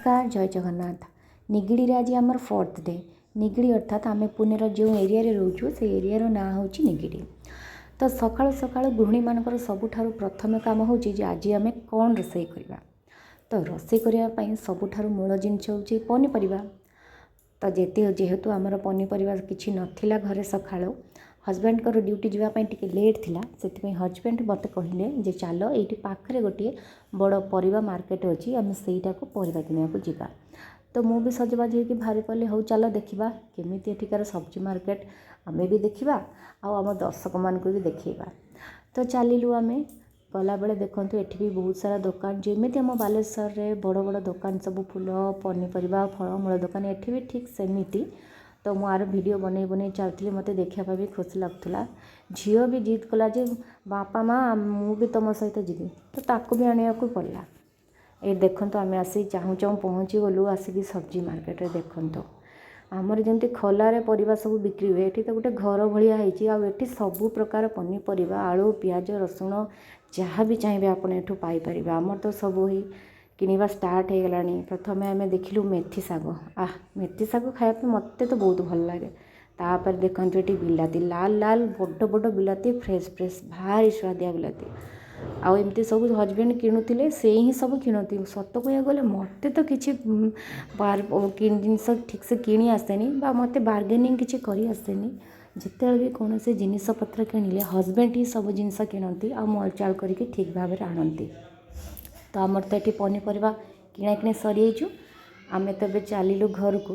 ନମସ୍କାର, ଜୟ ଜଗନ୍ନାଥ। ନିଗିଡ଼ିରେ ଆଜି ଆମର ଫୋର୍ଥ ଡେ। ନିଗିଡ଼ି ଅର୍ଥାତ୍ ଆମେ ପୁନେର ଯେଉଁ ଏରିଆରେ ରହୁଛୁ, ସେ ଏରିଆର ନାଁ ହେଉଛି ନିଗିଡ଼ି। ତ ସକାଳୁ ସକାଳୁ ଗୃହିଣୀମାନଙ୍କର ସବୁଠାରୁ ପ୍ରଥମ କାମ ହେଉଛି ଯେ ଆଜି ଆମେ କ'ଣ ରୋଷେଇ କରିବା। ତ ରୋଷେଇ କରିବା ପାଇଁ ସବୁଠାରୁ ମୂଳ ଜିନିଷ ହେଉଛି ପନିପରିବା। ତ ଯେହେତୁ ଆମର ପନିପରିବା କିଛି ନଥିଲା ଘରେ, ସକାଳୁ ହଜବେଣ୍ଡଙ୍କର ଡ୍ୟୁଟି ଯିବା ପାଇଁ ଟିକେ ଲେଟ୍ ଥିଲା, ସେଥିପାଇଁ ହଜବେଣ୍ଡ ମୋତେ କହିଲେ ଯେ ଚାଲ, ଏଇଠି ପାଖରେ ଗୋଟିଏ ବଡ଼ ପରିବା ମାର୍କେଟ ଅଛି, ଆମେ ସେଇଟାକୁ ପରିବା କିଣିବାକୁ ଯିବା। ତ ମୁଁ ବି ସଜବାଜ ହେଇକି ବାହାରି ପଡ଼ିଲି, ହଉ ଚାଲ ଦେଖିବା କେମିତି ଏଠିକାର ସବଜି ମାର୍କେଟ, ଆମେ ବି ଦେଖିବା ଆଉ ଆମ ଦର୍ଶକମାନଙ୍କୁ ବି ଦେଖେଇବା। ତ ଚାଲିଲୁ ଆମେ। ଗଲାବେଳେ ଦେଖନ୍ତୁ, ଏଠି ବି ବହୁତ ସାରା ଦୋକାନ। ଯେମିତି ଆମ ବାଲେଶ୍ୱରରେ ବଡ଼ ବଡ଼ ଦୋକାନ ସବୁ, ଫୁଲ, ପନିପରିବା, ଫଳମୂଳ ଦୋକାନ, ଏଠି ବି ଠିକ୍ ସେମିତି। ତ ମୁଁ ଆର ଭିଡ଼ିଓ ବନେଇ ବନେଇ ଚାଲୁଥିଲି, ମୋତେ ଦେଖିବା ପାଇଁ ବି ଖୁସି ଲାଗୁଥିଲା। ଝିଅ ବି ଜିଦ୍ କଲା ଯେ ବାପା ମା, ମୁଁ ବି ତୁମ ସହିତ ଯିବି। ତ ତାକୁ ବି ଆଣିବାକୁ ପଡ଼ିଲା। ଏଇ ଦେଖନ୍ତୁ, ଆମେ ଆସି ଚାହୁଁ ଚାହୁଁ ପହଞ୍ଚିଗଲୁ ଆସିକି ସବଜି ମାର୍କେଟରେ। ଦେଖନ୍ତୁ, ଆମର ଯେମିତି ଖୋଲାରେ ପରିବା ସବୁ ବିକ୍ରି ହୁଏ, ଏଠି ତ ଗୋଟେ ଘର ଭଳିଆ ହେଇଛି। ଆଉ ଏଠି ସବୁ ପ୍ରକାର ପନିପରିବା, ଆଳୁ, ପିଆଜ, ରସୁଣ, ଯାହା ବି ଚାହିଁବେ ଆପଣ ଏଠୁ ପାଇପାରିବେ। ଆମର ତ ସବୁ ହେଇ କିଣିବା ଷ୍ଟାର୍ଟ ହେଇଗଲାଣି। ପ୍ରଥମେ ଆମେ ଦେଖିଲୁ ମେଥି ଶାଗ। ଆଃ, ମେଥି ଶାଗ ଖାଇବା ପାଇଁ ମୋତେ ତ ବହୁତ ଭଲ ଲାଗେ। ତାପରେ ଦେଖନ୍ତୁ, ଏଠି ବିଲାତି, ଲାଲ ଲାଲ ବଡ଼ ବଡ଼ ବିଲାତି, ଫ୍ରେଶ୍ ଫ୍ରେଶ୍, ଭାରି ସୁଆଦିଆ ବିଲାତି। ଆଉ ଏମିତି ସବୁ ହଜବେଣ୍ଡ କିଣୁଥିଲେ, ସେ ହିଁ ସବୁ କିଣନ୍ତି। ସତ କହିବାକୁ ଗଲେ ମୋତେ ତ କିଛି ଜିନିଷ ଠିକ୍ସେ କିଣି ଆସେନି ବା ମୋତେ ବାର୍ଗେନିଂ କିଛି କରି ଆସେନି। ଯେତେବେଳେ ବି କୌଣସି ଜିନିଷପତ୍ର କିଣିଲେ, ହଜବେଣ୍ଡ ହିଁ ସବୁ ଜିନିଷ କିଣନ୍ତି ଆଉ ମୋଲଚାଲ କରିକି ଠିକ୍ ଭାବରେ ଆଣନ୍ତି। ତ ଆମର ତ ଏଠି ପନିପରିବା କିଣାକିଣି ସରିଯାଇଛୁ, ଆମେ ତ ଏବେ ଚାଲିଲୁ ଘରକୁ।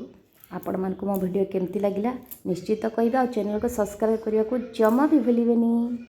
ଆପଣମାନଙ୍କୁ ମୋ ଭିଡ଼ିଓ କେମିତି ଲାଗିଲା ନିଶ୍ଚିତ କହିବେ ଆଉ ଚ୍ୟାନେଲକୁ ସବସ୍କ୍ରାଇବ୍ କରିବାକୁ ଜମା ବି ଭୁଲିବେନି।